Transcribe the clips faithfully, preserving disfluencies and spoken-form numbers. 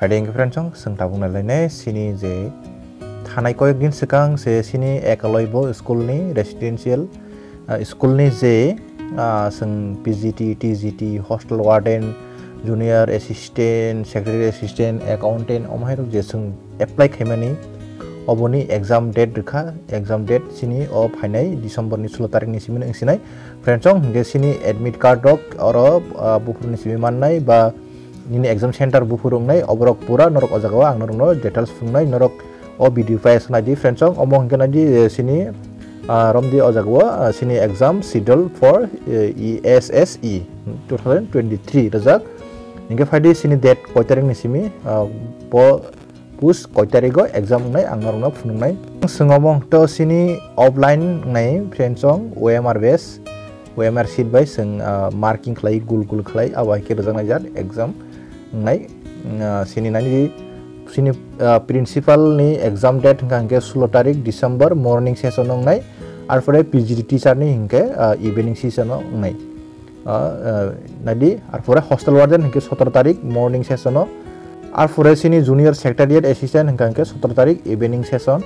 Adi hwnkhe friends, chwng, chwng tabuk nailainai sini je thanai koyek din swkang se sini Ekalaibo school ni residential, ah, school ni je, ah, chwng P G T, T G T, hostel warden, junior assistant, secretary assistant, accountant, omo hai rok je chwng apply khaimani, oboni exam date rwkha, exam date sini o phainai December ni sulo tarik ni simi wng sinai. Friends, chwng hwnkhe sini admit card rok oro, ah, buphuru ni simi mannai ba nini exam center buphuru wngnai, oborok pura norok o jaga o ang norokno details phunuknai, norok o video file naidi friends, chwng omo hwnkhe naidi, eh, sini, ah, romdi o jaga o, ah, sini exam schedule for, eh, E S S E two thousand twenty-three rwjak. Hwnkhe phaidi sini date koi tarik ni simi, ah, bo post koi tarik o exam wngnai ang norokno phunuknai. Chwng omo hwnkhe sini offline wngnai friends, chwng O M R base. O M R sheet bai chwng, ah, marking khlai, gul gul khlai, abo hai khe rwjaknai jat exam wngnai. Ah, sini nani, sini, ah, principal ni exam date hwnkha hwnkhe sulo tarik December morning session o wngnai, arpore P G T teacher ni hwnkhe, ah, evening session o wngnai. Ah, ah, nadi, arpore hostel warden hwnkhe sotoro tarik morning session o, arpore sini junior secretariat assistant hwnkha hwnkhe sotoro tarik evening session,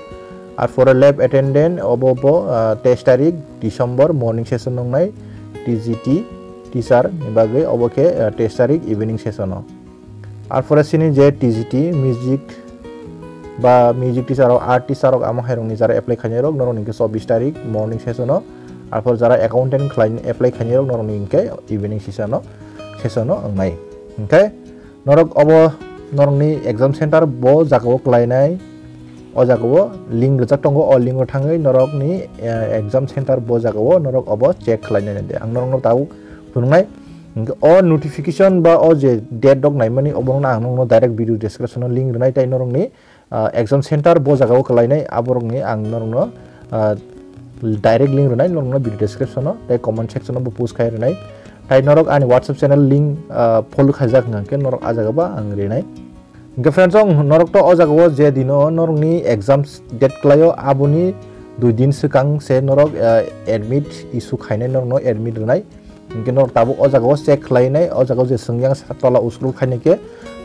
arpore lab attendant obo bo, ah, teis tarik December morning session wngnai, T G T teacher ni bagwi obo khe, ah, teis tarik evening session o. Arpore sini je T G T music ba music teacher rok, art teacher rok, amo hai rokni jara apply khainai rok norokni hwnkhe chobbish tarik morning session o, arpor jara accountant khlai apply khainai rok norokni hwnkhe evening session o, session o wngnai. Hwnkhe norok obo norokni exam center bo jaga o kwlainai, o jaga o link rijak tongo, o link o thangwi norokni, eh, exam center bo jaga o norok obo check khlainai de. Ang norokno tabuk phunuknai, hwnkhe o notification ba o je date rok naimani obo wngkha ang nokno direct video description o link rwnai, tei norokni ah, exam center bo jaga o kwlainai, aborokni ang norokno, ah, direct link rwnai norokno video description o tei comment section o bo post khai rwnai. Tai norok ani WhatsApp channel link, ah, follow khaijak hwnkha khe norok a jaga ba ang rinai. Hwnkhe friends, chwng norok to o jaga o je dino norokni exam date kwlaio aboni dui din swkang se norok, ah, admit issue khainai, norokno admit rwnai. Hwnkhe norok tabuk o jaga o check khlainai, o jaga o je swngjak sa tola usuk khainai khe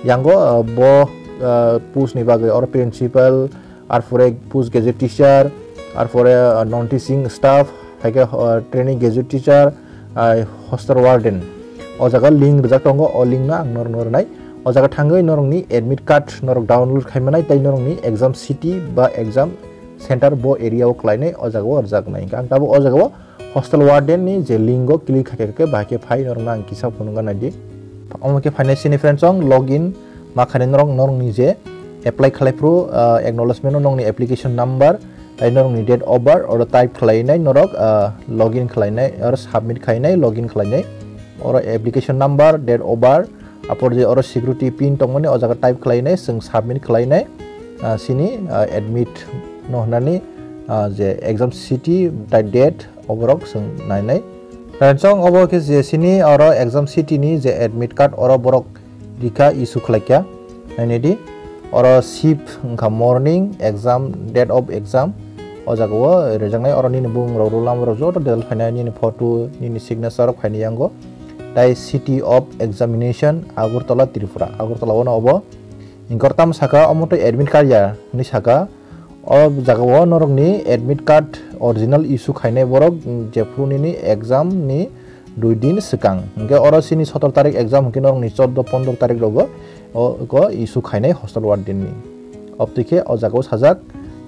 yango, ah, bo, ah, post ni bagwi oro principal, arpore post gazette teacher, arpore, ah, non teaching staff, hai khe, ah, training gazette teacher, ah, hostel warden. O jaga link rijak tongo, o link no ang norokno rwnai. O jaga thangwi norokni admit card norok download khai manai tei norokni exam city ba exam center bo area o kwlainai o jaga o rwjaknai. Hwnkhe ang tabuk o jaga o hostel warden ni je link o click khaikha khe bahai khe phai norokno ang kisa phunukna naidi. Omo khe phainai sini friends, chwng login ma khainai norok, norokni je apply khlai phuru, ah, acknowledgement o norokni application number, tei norokni date of birth oro type khlainai norok, ah, login khlainai, oro submit khainai, login khlainai. Oro application number, date of birth, apor je oro security pin tongmani o jaga type khlainai, chwng submit khlainai, ah, sini, ah, admit no hwnani, ah, je exam city tei date oborok chwng nainai. Friends, chwng obo khe je sini oro exam city ni je admit card oro borok rikha issue khlaikha. Nainai di, oro shift wngkha morning, exam, date of exam, o jaga o rijaknai, oro nini bumung rok, roll number rok joto detail phainai, nini photo, nini signature rok phainai yango. Tai city of examination, Agartala, Tripura, Agartala o no obo. Hwnkhe tam saka omo tei admit card ya hinwi saka. O jaga o norokni admit card original issue khainai borok, mm, jephuru nini exam ni dui din swkang. Hwnkhe oro sini sotor tarik exam hwnkhe norokni chordo pondro tarik rogo o, o issue khainai hostel warden ni. Obtwi khe o jaga o sajak,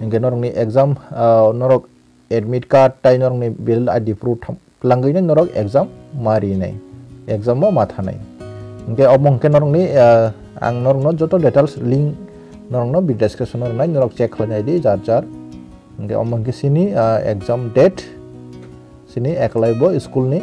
hwnkhe norokni exam, ah, norok admit card tei norokni valid I D proof tham-, twlangwino norok exam ma rinai, exam o ma thanai. Hwnkhe omo hwnkhe norokni, ah, ang norokno joto details link norokno video description o rwnai, norok check khlainai di jar jar. Hwnkhe omo hwnkhe sini, ah, exam date, sini Ekalaibo school ni